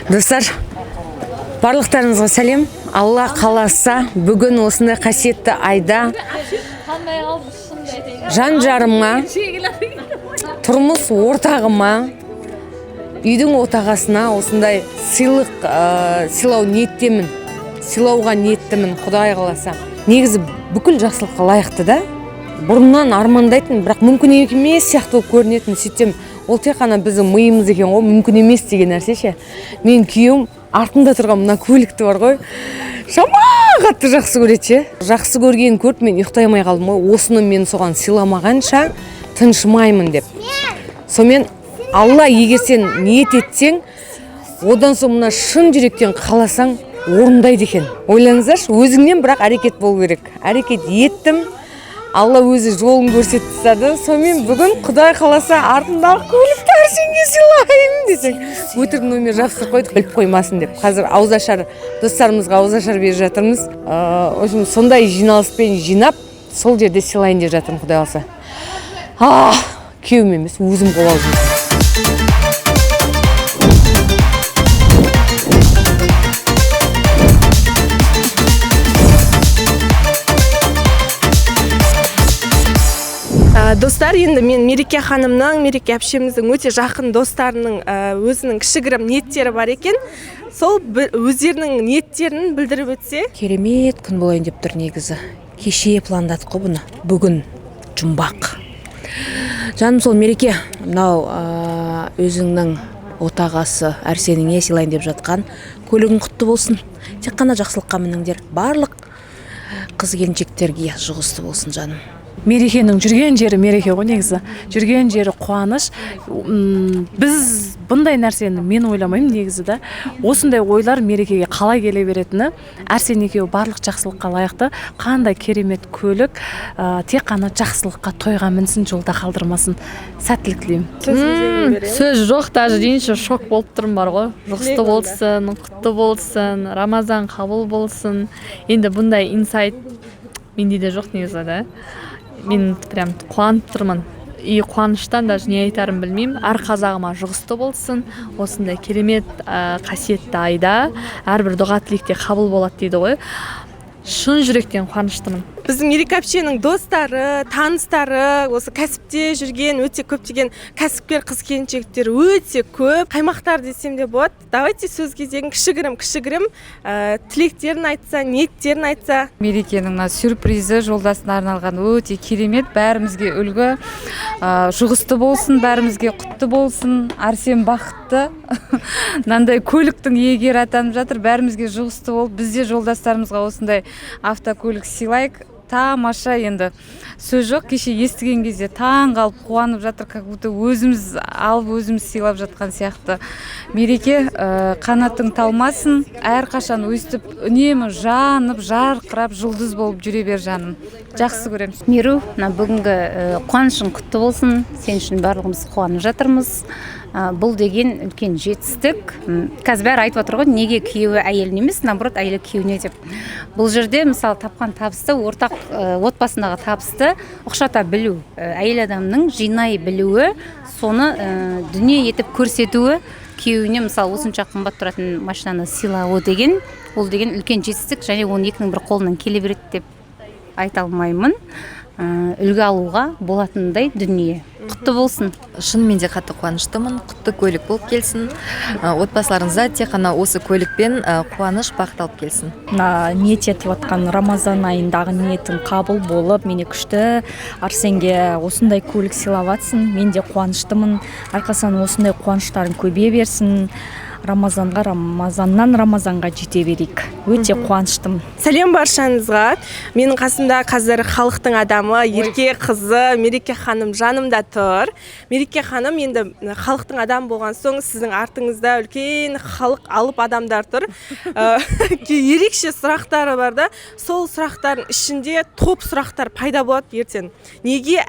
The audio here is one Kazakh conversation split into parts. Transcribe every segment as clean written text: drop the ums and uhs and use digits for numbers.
Достар, барлықтарыңызға сәлем. Алла қаласа, бүгін осындай қасиетті айда жан жарыма, тұрмыс ортағыма, үйдің отағасына осындай сыйлық сыйлау ниеттемін. Сыйлауға ниеттімін, Құдай қаласа. Негізі бүкіл жақсылыққа лайықты да. Бұрыннан армандайтын, бірақ мүмкін емес сияқты болып көрінетін. Сөйтсем, ол тек қана біздің миымыз екен ғой, мүмкін емес деген нәрсе ше. Мен күйеуім артында тұрған мына көлікті бар ғой, жаман қатты жақсы көреді ше. Жақсы көргенін көріп, мен ұйықтай алмай қалдым ғой. Осыны мен соған сыйламағанша тыншымаймын деп. Сонымен, Алла, егер сен ниет етсең, одан соң мына шын жүректен қаласаң, орындайды екен. Ойлаңыздаршы, өзіңнен бірақ әрекет болу керек. Әрекет еттім, Алла өзі жолын көрсетіп тастады. Сонымен, бүгін, Құдай қаласа, артындағы көлікті Арсенге сыйлаймын десең, өтірік номер жабыстырып қойдық, біліп қоймасын деп. Қазір ауызашар достарымызға ауызашар беріп жатырмыз. В общем, сондай жиналыспен жинап, сол жерде сыйлайын деп жатырмын, Құдай қаласа. А, күйеуім емес, өзім қобалжимын. Достар, енді мен Мереке ханымның, Мереке әпшеміздің өте жақын достарының өзінің кішігірім ниеттері бар екен. Сол өздерінің ниеттерін білдіріп өтсе. Керемет күн болайын деп тұр негізі. Кеше пландадық қой бұны. Бүгін жұмбақ. Жаным сол, Мереке, мынау өзіңнің отағасы Әрсеніңе сыйлайын деп жатқан көлігің құтты болсын. Тек қана жақсылыққа мініңдер. Барлық қыз келіншектерге жұғысты болсын, жаным. Мерекенің жүрген жері мереке ғой негізі, жүрген жері қуаныш. Біз бұндай нәрсені мен ойламаймын негізі да, осындай ойлар Мерекеге қалай келе беретіні. Әрсен екеуі барлық жақсылыққа лайықты. Қандай керемет көлік, тек қана жақсылыққа, тойға мінсін, жолда қалдырмасын. Сәттілік тілеймін. Сөз кезегін беремін. Сөз жоқ даже дейінші, шок болып тұрмын бар ғой. Жұғысты Тілек онда. болсын, құтты болсын, Рамазан қабыл болсын. Енді бұндай инсайт менде де жоқ негізі да. Мен прям қуанып тұрмын и қуаныштан даже не айтарымды білмеймін. Әр қазағыма жұғысты болсын. Осындай керемет қасиетті айда әрбір дұға тілек те қабыл болады дейді ғой. Шын жүректен қуаныштымын. Біздің Мереке әпшенің достары, таныстары, осы кәсіпте жүрген өте көптеген кәсіпкер қыз келіншектер өте көп, қаймақтар десем де болады. Давайте сөз кезегін кішігірім кішігірім тілектерін айтса, ниеттерін айтса. Мерекенің мына сюрпризі жолдасына арналған өте керемет, бәрімізге үлгі. Жұғысты болсын, бәрімізге құтты болсын. Арсен бақытты, мынандай көліктің иегері атанып жатыр. Бәрімізге жұғысты болып, біз де жолдастарымызға осындай автокөлік сыйлайық. Тамаша, енді сөз жоқ. Кеше естіген кезде таң қалып, қуанып жатыр, как будто өзіміз алып, өзіміз сыйлап жатқан сияқты. Мереке, қанатың талмасын, әрқашан өстіп үнемі жанып, жарқырап, жұлдыз болып жүре бер, жаным. Жақсы көремін. Меру, мына бүгінгі қуанышың құтты болсын. Сен үшін барлығымыз қуанып жатырмыз. Бұл деген үлкен жетістік. Қазір бәрі айтып отыр ғой, неге күйеуі әйеліне емес, наоборот, әйелі күйеуіне деп. Бұл жерде, мысалы, тапқан табысты ортақ, отбасындағы табысты ұқшата білу, әйел адамның жинай білуі, соны дүние етіп көрсетуі күйеуіне, мысалы, осынша қымбат тұратын машинаны сыйлауы деген, ол деген үлкен жетістік және оның екінің бір қолынан келе береді деп айта алмаймын. Үлгі алуға болатындай дүние. Құтты болсын. Шынымен де қатты қуаныштымын. Құтты көлік болып келсін. Отбасыларыңызда тек қана осы көлікпен қуаныш, бақыт алып келсін. Мына ниет етіп жатқан Рамазан айындағы ниетің қабыл болып, мені күшті Арсенге осындай көлік сыйлап жатсың. Мен де қуаныштымын. Әрқашан осындай қуаныштарың көбейе берсін. Рамазанға, Рамазаннан Рамазанға жете берейік. Өте қуаныштымын. Сәлем баршаңызға. Менің қасымда қазір халықтың адамы, ерке қызы Мереке ханым жанымда тұр. Мереке ханым, енді халықтың адамы болған соң, сіздің артыңызда үлкен халық, алып адамдар тұр. Ерекше сұрақтары бар да. Сол сұрақтардың ішінде топ сұрақтар пайда болады ертең. Неге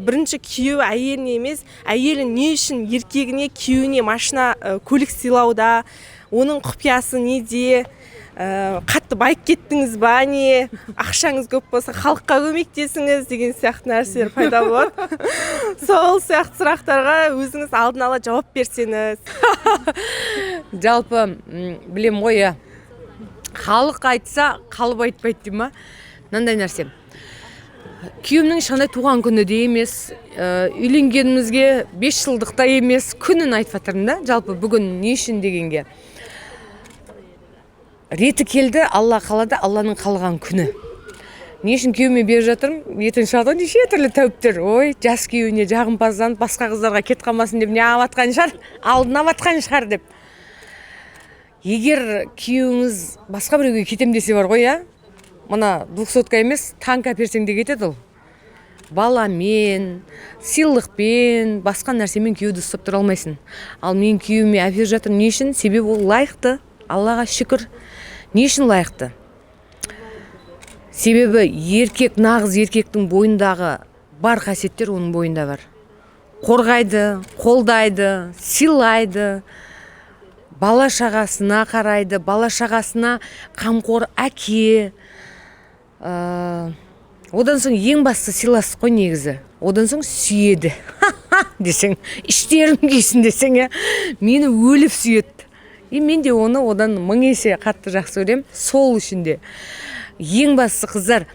бірінші күйеуі әйеліне емес, әйелі не үшін еркегіне, күйеуіне машина, көлік сыйлауда, оның құпиясы неде? Қатты байып кеттіңіз ба, не ақшаңыз көп болса, халыққа көмектесіңіз деген сияқты нәрселер пайда болады. Сол сияқты сұрақтарға өзіңіз алдын ала жауап берсеңіз. Жалпы білем ғой, иә, халық айтса, қалып айтпайды дей ма. Мынандай нәрсе: күйеуімнің ешқандай туған күні де емес, үйленгенімізге 5 жылдық та емес. Күнін айтып жатырмын да. Жалпы бүгін не үшін дегенге, реті келді, Алла қалады, Алланың қалаған күні. Не үшін күйеуіме беріп жатырмын? Ертең шығады ғой неше түрлі тәуіптер: «Ой, жас күйеуіне жағымпазданып, басқа қыздарға кетіп қалмасын деп неғып жатқан шығар, алдын алып жатқан шығар» деп. Егер күйеуіңіз басқа біреуге кетем десе бар ғой, иә, мына двухсотка емес, танк әперсең де кетеді ол. Баламен, сыйлықпен, басқа нәрсемен күйеуді ұстап тұра алмайсың. Ал мен күйеуіме әперіп жатырмын. Не үшін? Себебі ол лайықты, Аллаға шүкір. Не үшін лайықты? Себебі еркек, нағыз еркектің бойындағы бар қасиеттер оның бойында бар: қорғайды, қолдайды, сыйлайды, бала шағасына қарайды, бала шағасына қамқор әке. Одан соң ең бастысы сыйластық қой негізі. Одан соң сүйеді десең, іштерім күйсін десең, иә, мені өліп сүйеді. И мен де оны одан мың есе қатты жақсы көремін. Сол үшін де ең бастысы, қыздар,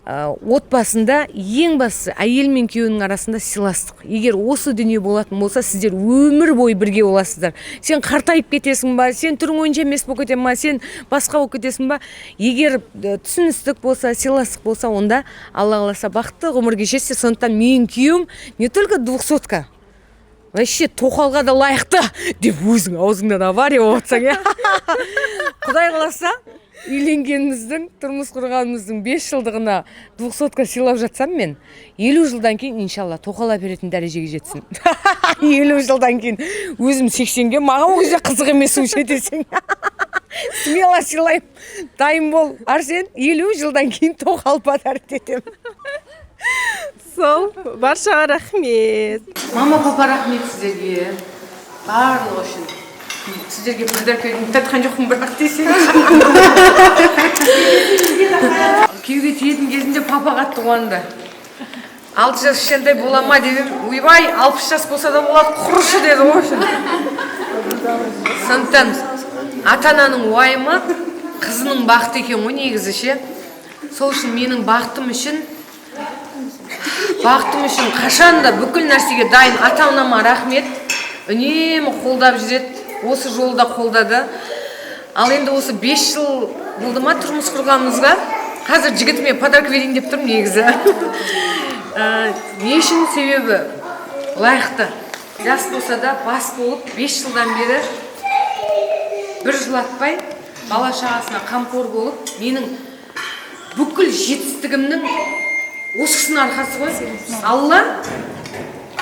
отбасында ең бастысы әйел мен күйеуінің арасында сыйластық. Егер осы дүние болатын болса, сіздер өмір бойы бірге боласыздар. Сен қартайып кетесің ба, сен түрің онша емес болып кетесің ба, сен басқа болып кетесің ба, егер түсіністік болса, сыйластық болса, онда Алла қаласа, бақытты ғұмыр кешесіздер. Сондықтан менің күйеуім не только двухсотка, вообще тоқалға да лайықты деп өзің аузыңнан авария болып жатсаң, иә. Құдай қаласа, үйленгеніміздің, тұрмыс құрғанымыздың 5 жылдығына двухсотка сыйлап жатсам, мен 50 жылдан кейін, иншалла, тоқал әперетін дәрежеге жетсін. 50 жылдан кейін, өзім 80-ге, маған ол кезде қызық емес уже десең, смело сыйлаймын. Дайын бол, Арсен, 50 жылдан кейін тоқал подарить етемін. Сол баршаға рахмет. Мама, папа, рахмет сіздерге барлығы үшін. Сіздерге подарка тартқан жоқпын, бірақ десең, күйеуге тиетін кезінде папа қатты қуанды. 6 жас кішкентай бола ма деп едім, ойбай, 60 жас болса да болады, құрышы деді ғой. Сондықтан ата ананың уайымы қызының бақыты екен ғой негізі ше. Сол үшін менің бақытым үшін қашан да бүкіл нәрсеге дайын ата анама рахмет. Үнемі қолдап жүреді, осы жолда қолдады. Ал енді осы 5 жыл болды ма тұрмыс құрғанымызға, қазір жігітіме подарка берейін деп тұрмын негізі. Не үшін? Себебі лайықты. Жас болса да бас болып, 5 жылдан бері бір жылатпай, бала шағасына қамқор болып, менің бүкіл жетістігімнің осы кісінің арқасы ғой. Алла,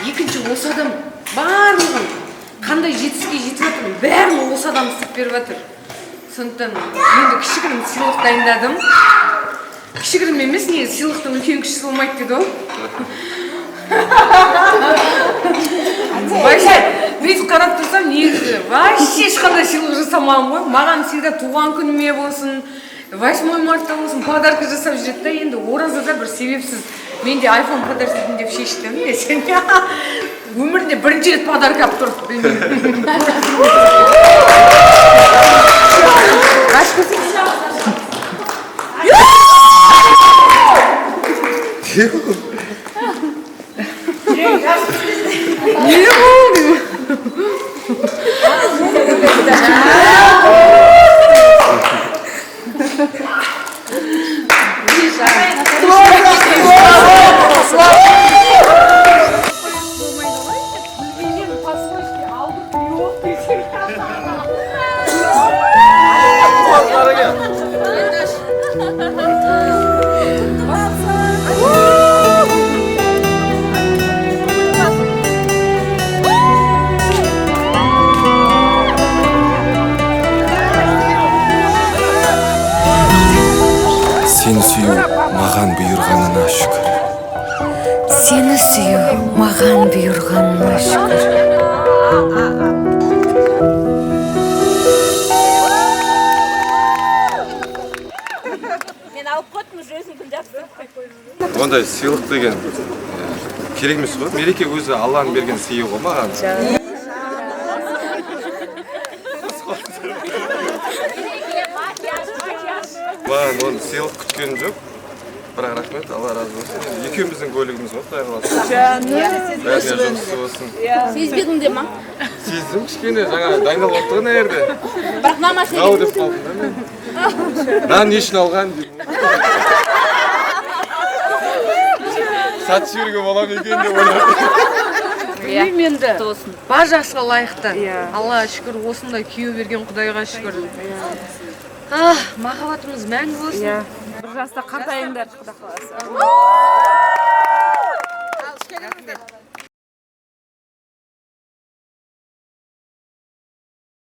екінші осы адам. Барлығын, қандай жетістікке жетіп жатырмын, бәрін осы адам істеп беріп жатыр. Сондықтан енді кішігірім сыйлық дайындадым. Кішігірім емес негізі, сыйлықтың үлкен кішісі болмайды дейді ғой. Вообще бүйтіп қарап тұрсам, негізі вообще ешқандай сыйлық жасамаған ғой. Маған всегда туған күніме болсын, 8 марта болсын, подарка жасап жүреді да. Енді оразада бір себепсіз мен де айфон подарок етейін деп шештім десең. Өмірінде бірінші рет подарка алып тұр, білмеймін. Ашып көрсеңші. Не болды? Сені сүю маған бұйырғанына шүкір. Сені сүю маған бұйырғанына шүкір. Ондай сыйлық деген керек емес қой. Мереке өзі Алланың берген сыйы ғой маған. Маған оны сыйлық күткенім жоқ. Бірақ рахмет, Алла разы болсын. Енді екеуміздің көлігіміз ғой, Құдай қаласа. Бәріне жұғысты болсын. Сезбедің де ма? Сездім кішкене, жаңа дайындалып алыпты ғой мына жерде. Бірақ мына машина Ау деп қалдым да мен. Нан не үшін алған деймін. Сатып жіберуге бола ма екен деп ойладым. Білмеймін енді, бар жақсыға лайықты. Аллаға шүкір, осындай күйеу берген Құдайға шүкір. Махаббатымыз мәңгі болсын. Бір жаста қартайыңдар, Құдай қаласа.